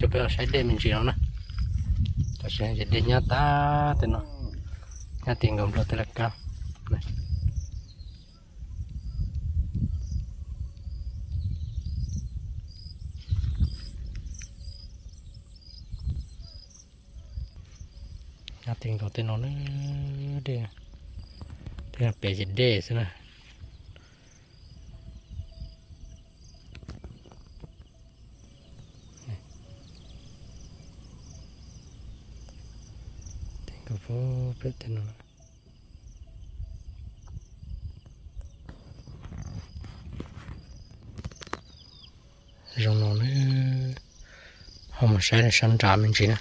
Coj peb los saib dej me ntsis no na. Tam sim no ces dej nyab tag tej no, nyab ti nkaus nplog tej laj kab. Nyab ti nkaus tej no na, dej, tej no pem ces dej xwb na. Ti nkaus pem tej no. Zoo no na, ho mus saib sab nrad me ntsis na.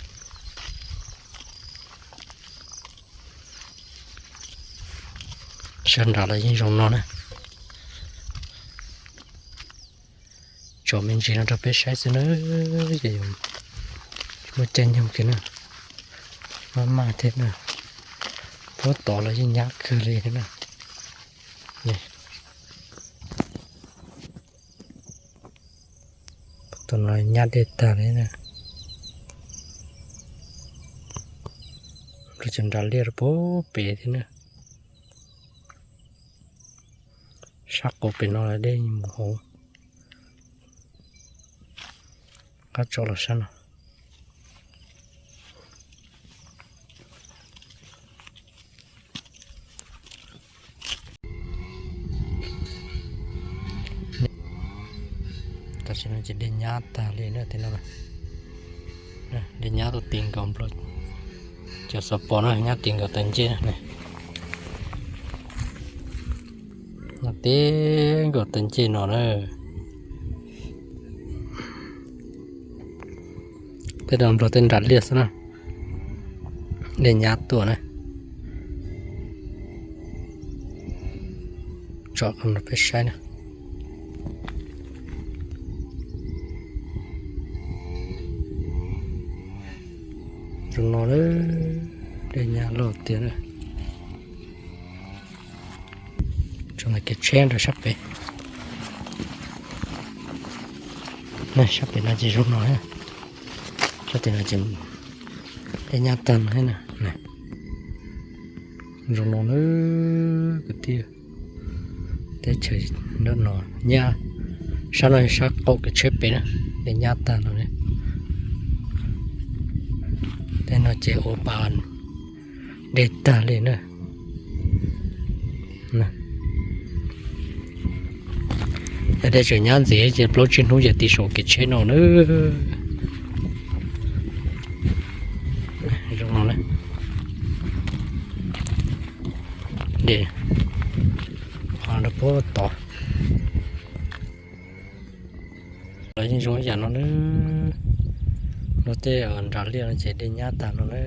Sab nrad los yeej zoo no na. Tsom me ntsis no rau peb saib xwb na, ces muaj caij nyoog kiag na, maj maj thiab na. Puab tod los yeej nyab kawg li thiab na. Tus no nyab dej tag li na. Lub cov nras liaj rau puag pem thiab na. Sab qaum pem no dej mus hauv, qab tso los sab no. Tam sim no ces dej nyab tag li na, tej no dej nyab tuaj ti nkaus nplog. Cov xov pos no nyab ti nkaus tag ncej na. Nyab ti nkaus tag ncej no na. Tej no nplog tej nras liaj xwb na. Dej nyab tuaj na. Tsom kom peb saib na. Zoo no na, dej nyab loj tiag na. Tsom kev tsheb rau sab pem. Sab pem no ces zoo no, sab pem no ces dej nyab tag no. Zoo no na kwv tij. Teb chaws nram no nyab, sab no sab qaum kev tsheb pem na, dej nyab tag no. Tej no ces ua pas dej tag li na. Yog dej tseem nyab ntxiv ces plaub tsib hnub ces ti saum kev tsheb no na. Zoo no na. Dej qhov rau puag tod. Los yeej zoo ib yam no na. Luag tej nras liaj no ces dej nyab tag no na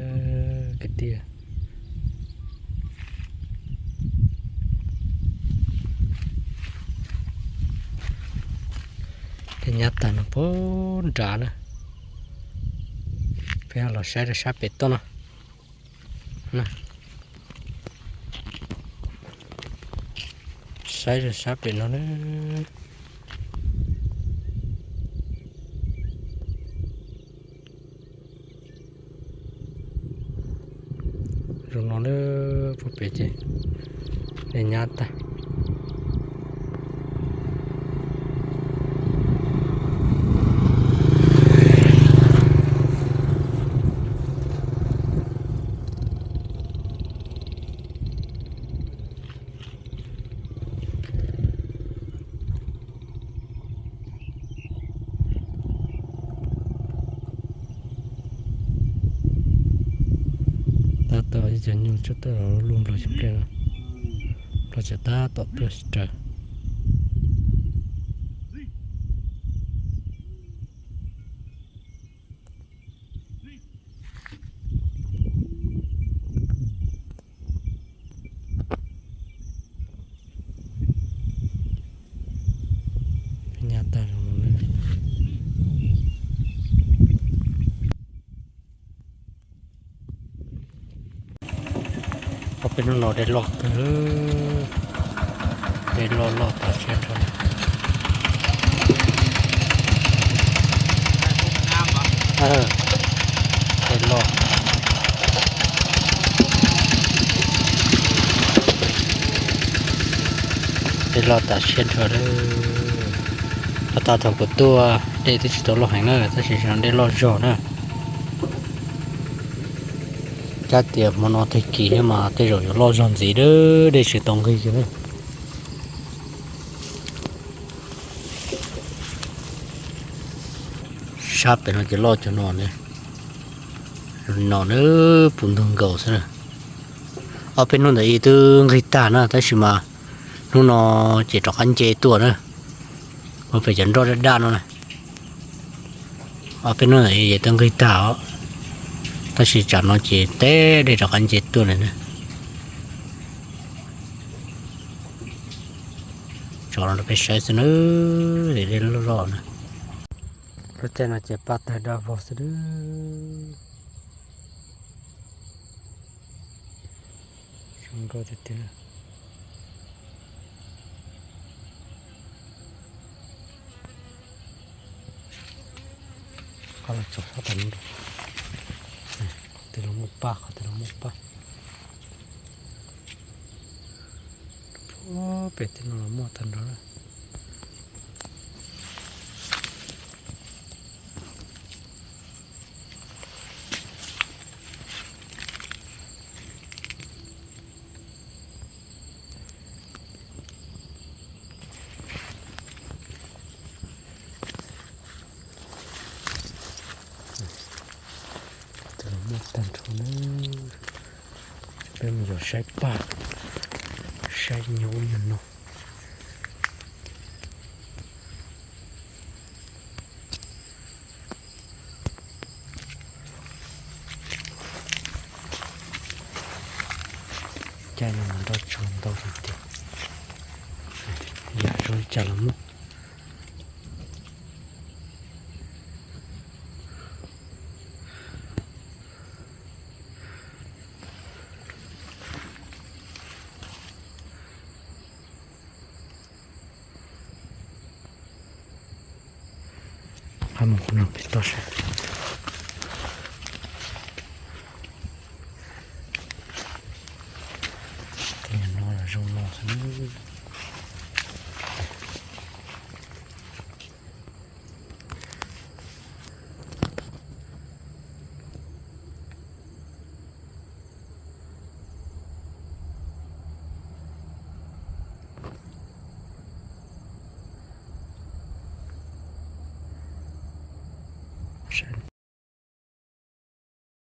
kwv tij. Dej nyab tag no puag nrad na. Peb los saib rau sab pem toj no. Saib rau sab pem no na. Zoo no na, puag pem ces dej nyab tag. Tab tom ib co nyuj tsuj tawm luaj nplog tsis nplej no, nplog tseem tab tom tuaj tsis raws. Nyab tag zoo no. Ob peb hnub no dej loj kawg, dej loj loj tas siab rau. Dej loj, dej loj tas siab nrho lawm. Tau thaum kuv tuaj dej twb tsis tau loj heev na, tab sis dej loj zog na. Kab tias hmo no tag kis thiab mas tej zaum yuav loj zog ntxiv, dej tsis tau nqig kiag na. Sab pem no ces loj cov no ne, no na, puv ntug nkaus xwb na. Ob peb hnub ntawd twb nqig tag na, tab sis mas hnub no ces rov qab nce tuaj na. Ua pem cov nroj daj daj no na, ob peb hnub ntawd ces twb nqig tag os, tab sis tsam no ces teb dej rov qab nce tuaj lawm na. Tso rau peb saib xwb na, dej loj loj na. Lub caij no ces paj tawg daj vog xwb na. Zoo nkauj tiag tiag. Qhov los tsom sab tas no, qhov twg los muaj paj, qhov twg los muaj paj. Pem tej no los muaj tag nrho na. Qhov twg los muaj tag nrho na. Peb mus yos saib paj, saib nyob ub nyob no. Caij no mas nroj tsuag ntau tiag tiag. Yam zoo li cas los muaj. Qab mus qhov no pem toj saib.